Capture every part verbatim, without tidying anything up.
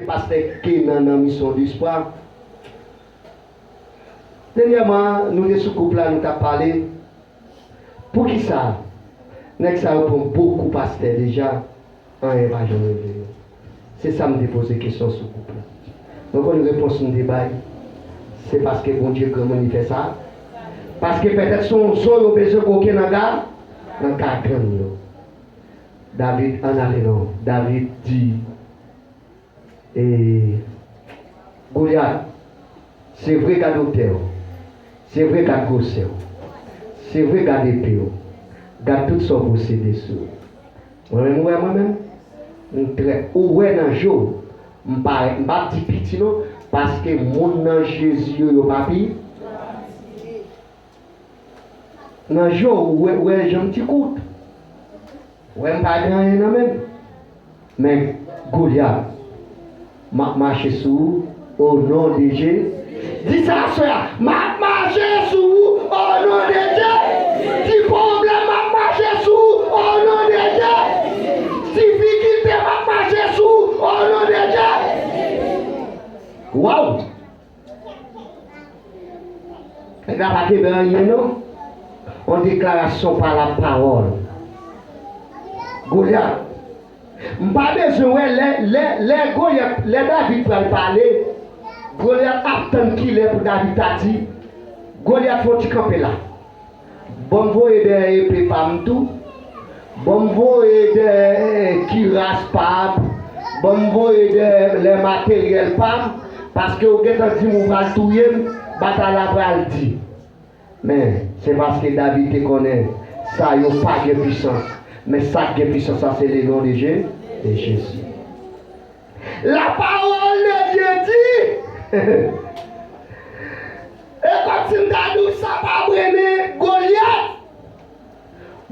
Pastè Kenan nan Mission d'Espoir. Dènyèman, nou te sou gwoup la, nou t ap pale. Poukisa nèg sa yo pran bokou pastè deja, anyen pa janm rive yo? Se sa m te poze kesyon sou gwoup la. Mwen konn repons m te bay. Se paske Bondye granmoun li fè sa. Paske petèt se yon zo yo bezwen koke nan ga, nan gagann yo. David, ann ale non. David di, e, Golyat, se vre gad otè w, se vre gad gwosè w, se vre gad epe w, gad tout sa w posede sou ou. Mwen menm, ou wè mwen menm, m trè, ou wè nan je w, m pa, m p ap di piti non, paske moun nan Jezi yo, yo pa pi. Nan je w, ou wè, ou wè jan m ti kout. Ou wè m pa gen anyen nan men m. Men, Golyat, m ap mache sou ou, o non de Je. Di sa aswè a, m ap mache sou ou, o non de Je. Di pwoblèm, m ap mache sou ou, o non de Je. Difikilte, m ap mache sou ou, o non de Je. Waw! Nèg la pa kenbe anyen non. On deklarasyon pa lapawòl. Golyat. M pa bezwen wè lè, lè, lè Golyat, lè David pral pale, Golyat ap tann kilè pou David ta di, Golyat fè yon ti kanpe la. Ban m voye dèyè epe pa m tou. Ban m voye dèyè, eh, kiras pa m. Ban m voye dèyè lè materyèl pa m. Paske ou gentan di m ou pral touye m, batay la pral di. Men, se paske David te konnen sa yo pa gen pisans. Men sa k gen pisans la, se le non de Je, de Jezi. La parole de Dieu dit, e kòmsi m ta di w sa pa vre, men Golyat,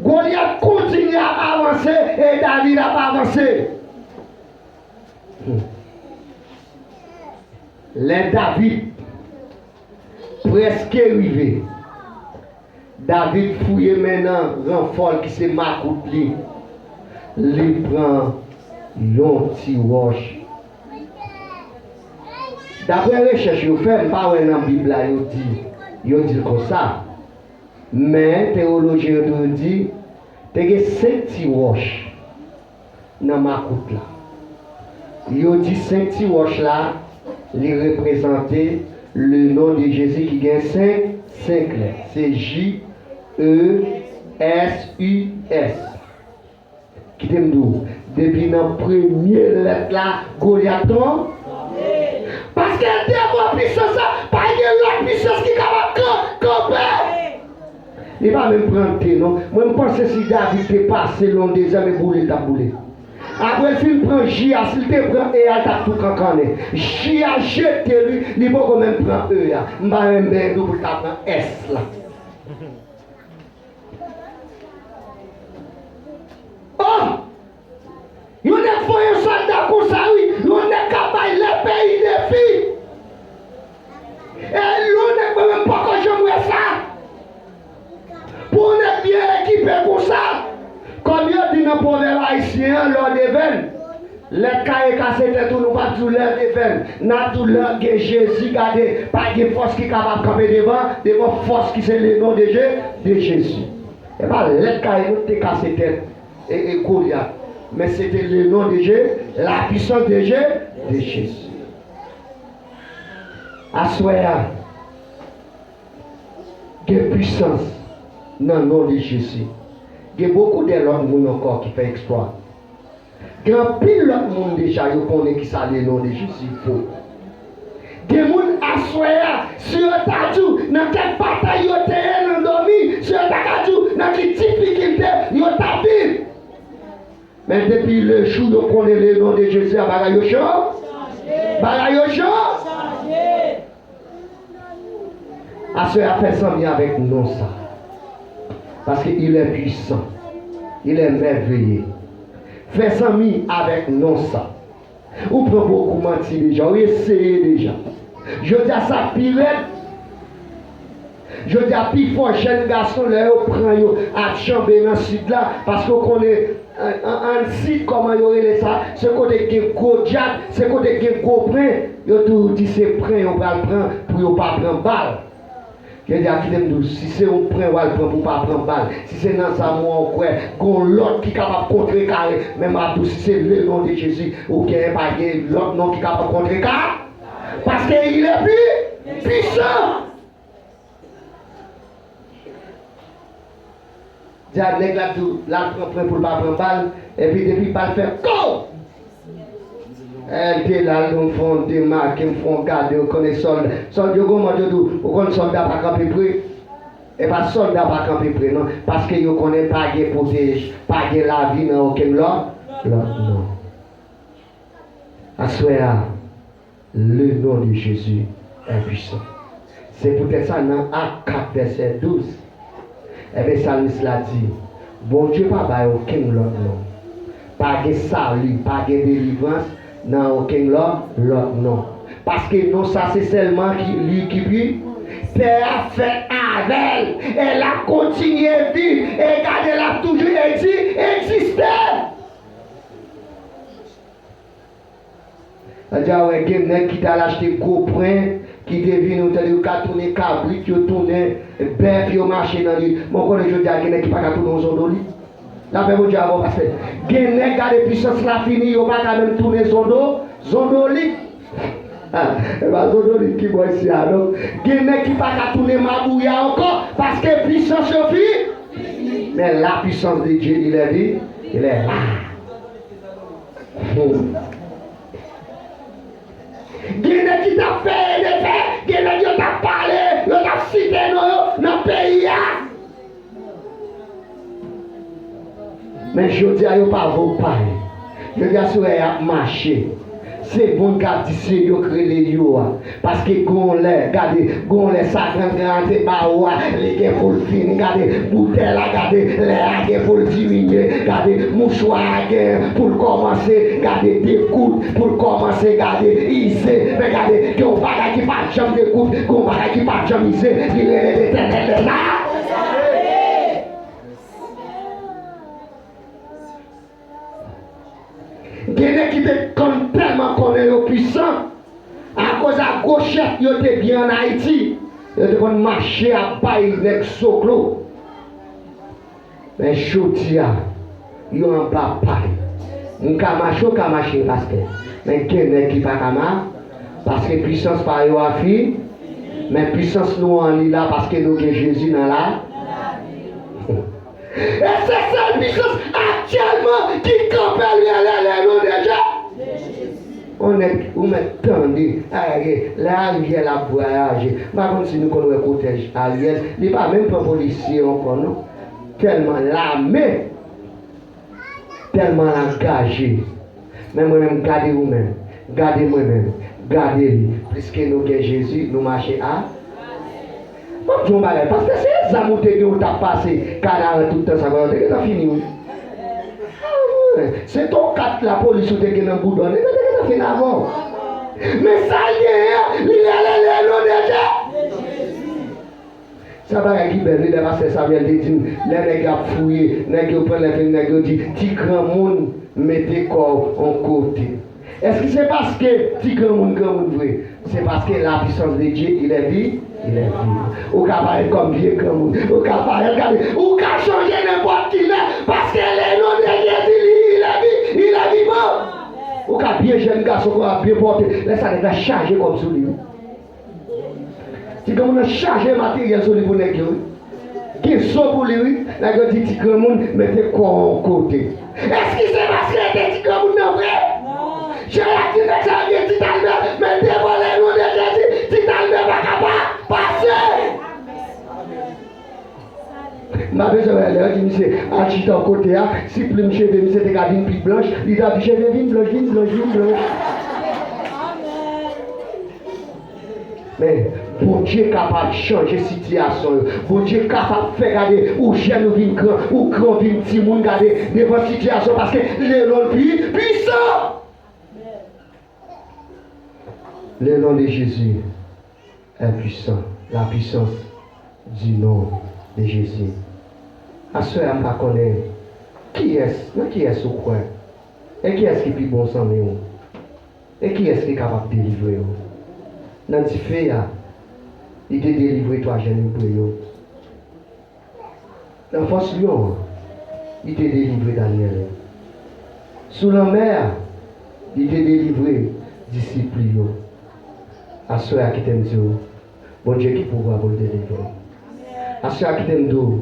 Golyat kontinye ap avanse e David ap avanse. Lè David prèske rive, David fouye men nan ranfò l ki se makout li. Li pran yon ti wòch. Daprè rechèch yo fè, m pa wè nan Bib la yo di, yo di l konsa. Men tewolojyen yo toujou di, te gen senk ti wòch nan makout la. Yo di senk ti wòch la, li reprezante le non de Jezi ki gen senk, senk lèt. Se J E S U S. Kite m di w, depi nan premye lèt la, Golyat tonbe. Paske devan pisans la, pa gen lòt pisans ki kapab kan-, kanpe. Li pa menm pran de non. Mwen, m panse si David te pase long dezè, men boule l t ap boule. Apre l fin pran ji a, si l te pran e a, l t ap tou kankannen. Ji a jete li, li poko menm pran e a. M pa menm benyen di w pou l ta pran S la. Oh! Yon nèg voye sòlda konsa wi, yon nèg k ap bay le peyi defi. E yon nèg mwen menm poko janm wè sa. Pou yon nèg byen ekipe konsa, kòm yo di nan pwovèb ayisyen an, lè w devenn, lè kaye kase tèt ou, nou p ap di w lè devenn, n ap di w lè gen Jezi, gade, pa gen fòs ki kapab kanpe devan, devan fòs ki se le non de Je, de Jezi. E pa lèt kaye nou te kase tèt e, e Golyat. Men se te le non de Je, la puissance de Je, de Jezi. Aswè a, gen pisans nan non de Jezi. Gen bokou de lòt moun ankò ki fè eksplwa. Gen anpil lòt moun deja yo konnen kisa le non de Jezi vo. Gen moun aswè a, si yo ta di w nan kèk batay yo te ye nan dòmi, si yo ta ka di w nan ki difikilte yo t ap viv. Men depi le jou yo konnen le non de Jezi a, bagay yo chan-, bagay yo chan-, Aswè a, fè zanmi avèk non sa. Paske il est puissant. Il est merveilleux. Fè zanmi avèk non sa. Ou pran bokou manti deja, ou eseye deja. Jodi a sa pi rèd. Jodi a pifò jèn gason lè yo pran yo ap janbe nan sid la, paske w konnen an, an, an sit, kòman yo rele sa, se kote k gen gwo djab, se kote k gen gwo pwen, yo toujou di se pwen yo pral pran pou yo pa pran bal. Jodi a, kite m di w, si se yon pwen w al pran pou w pa pran bal, si se nan zam ou an w kwè, gen yon lòt ki kapab kontrekare, men m ap di w, si se le non de Jezi ou genyen, pa gen lòt non ki kapab kontreka, paske il est pi, puissant. Di a nèg la di w l al pran pwen pou l pa pran bal, epi depi bal fè kow! L te la, l di m fè yon demake, m fè yon gade, ou konnen sòlda. Sòlda yo gon mòd yo di w, ou konn sòlda pa kanpe pre. E pa sòlda pa kanpe pre, non. Paske yo konnen pa gen pwotej, pa gen lavi nan okenn lòt, lòt non. Aswè a, le nom de Jésus est puissant. Se poutèt sa, nan Ak kat vèsè douz, ebyen, salmis la di, Bondye pa bay okenn lòt non. Pa gen sali, pa gen delivrans nan okenn lòt, lòt non. Paske non sa se sèlman ki, li ki pi. Pè a fèt avè l, e l ap kontinye viv, e gade, l ap toujou egzi-, egziste. Sa di a wè gen nèg ki t al achte gwo pwen, ki te vini, ou tande yo ka tounen kabrit, yo tounen bèf, yo mache nan li. Bon, konnen jodi a gen nèg ki pa ka tounen yon zondolit. Lapè Bondye avè w, pastè. Gen nèg, gade, pisans la fini, yo pa ka menm tounen zondo, zondolit. Ah, e pa zondolit ki bò isi a, non. Gen nèg ki pa ka tounen mabouya ankò, paske pisans yo fini. Men la puissance de Dieu, il est vi-, il est là. Hmm. Gen nèg ki t ap fè e defè, gen nèg yo t ap pale, yo t ap site non yo nan peyi a. Men jodi a, yo pa vo pale. Jodi a, sou wè y ap mache. Se moun k ap di se yo k rele yo a. Paske gon lè, gade, gon lè sa grangran an te ba ou a, li gen pou l fini, gade, boutèy la, gade, lè a gen pou l diminye, gade, mouchwa a gen pou l kòmanse, gade, dekoud, pou l kòmanse, gade, ize, men gade, gen yon bagay ki pa t janm dekoud, gen yon bagay ki pa t janm ize, li rele Letènèl dèzame. Gen nèg ki te konn tèlman konnen yo pwisan, akoz a gwo chèf yo te gen ann Ayiti, yo te konn mache ap bay nèg soklo. Men jodi a, yo anba pay. M ka mache, w ka mache, pastè. Men gen nèg ki pa ka ma-, paske pwisans pa yo a fi-, men pwisans nou an li la paske nou gen Jezi nan la. E se sèl pisans aktyèlman ki kanpe l rele le non de Jezi. On nèg, ou mèt tande, Ariel, lè Ariel ap vwayaje, m pa konn si nou konn wè kotèj Ariel, li pa menm pran polisye ankò non. Tèlman lame, tèlman l angaje. Men mwen menm, gade ou menm, gade mwen menm, gade li. Pliske nou gen Jezi, nou mache a. M ap di w yon bagay, paske se zam ou te gen, ou t ap pase Kanaran tout tan sa, ou te gentan fini wi. Ah, wi. Se tonkat lapolis ou te gen nan boudon, li te gentan fin avè w. Men sa l genyen an, li rele le non de Jezi. Sa bagay ki bèl wi, lè pastè Samuel te di m, lè nèg yo ap fouye, nèg yo pran lè fini, nèg yo di, ti granmoun, mete kò w yon kote. Èske se paske ti granmoun granmoun vre? Se paske la puissance de Dieu, il est vi-, il est vivant. Ou ka parèt kòm vye granmoun, ou ka parèt, gade, ou ka chanje nenpòt ki lè, paske le non de Jezi, li, il est vi-, il est vivant. Ou ka byen jèn gason, ou ka byen pòte, lè sa nèg la chaje kòb sou li wi. Ti granmoun nan chaje materyèl sou li pou nèg yo wi. Gen zo pou li wi. Nèg yo di ti granmoun mete kò w yon kote. Èske se paske l te ti granmoun nan vre? Jewova di nèg sa yo gen ti talbè, men devan le non de Jezi, ti talbè pa ka pa pase. M pa bezwen wè lè yo di misye al chita yon kote a, si plim cheve misye te ka vin pi blanch, li ta di cheve vin blanch, vin blanch, vin blanch. Men, Bondye kapab chanje sitiyasyon yo. Bondye kapab fè, gade, ou jèn ou vin gran, ou gran ou vin timoun, gade, devan sitiyasyon, paske le non l pi pwisan. Le non de Jezi est puissant, la puissance du nom de Jésus. Aswè a, m pa konnen Kiyès, nan kiyès ou kwè? E kiyès ki pi bon zanmi w? E kiyès ki kapab delivre w? Nan dife a, li te delivre twa jèn Ebre yo. Nan fòs lyon an, li te delivre Danyèl. Sou lanmè a, li te delivre disip li yo. Aswè a, kite m di w, Bondye gen pouvwa pou l delivre w. Aswè a, kite m di w,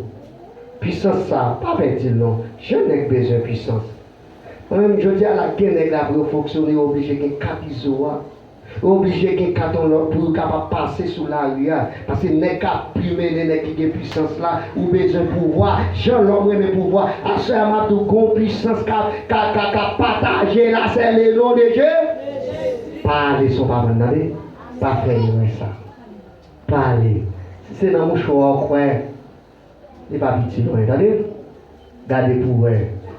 pwisans sa a, pa pèdi l non. Jan nèg bezwen pwisans. Mwen menm, jodi a la, gen nèg la pou yo fonksyone, yo oblije gen kat izo a. Yo oblije gen kat yon lòt pou yo kapab pase sou lari a. Paske nèg k ap plimen nèg ki gen pwisans la, ou bezwen pouvwa. Jan lòm renmen pouvwa. Aswè a, m ap di w, gon pwisans k ap, k ap, k ap, k ap pataje la, se le non de Je. Pa ale san w pa pran, tande. Pa fè erè sa. Pa ale. Si se nan mouchwa w kwè, li p ap itil w anyen, tande. Gade pou w wè.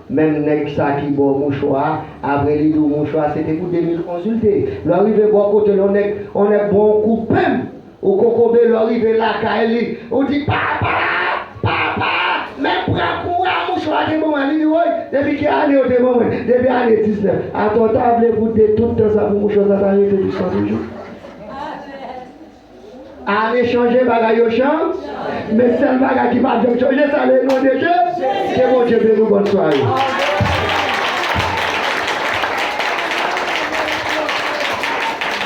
Menm nèg sa ki ba w mouchwa a, apre li di w mouchwa a, se te pou de mil onz li te ye. Lè w rive bò kote l, yon nèg, yon nèg ba w yon kout penm, ou kokobe, lè w rive lakay li, ou di, "Papa! Papa! Men pran kou a, mouchwa te ban mwen." Li di, "Woy, depi ki ane yo te ban mwen?" "Depi ane diznèf." Atò, w ta vle pou de tout tan sa pou mouchwa sa ta rete jis nan toujou? Ane chanje, bagay yo chanje. Men sèl bagay ki pa janm chanje, se le non de Je. Ke Bondye beni w, bòn sware.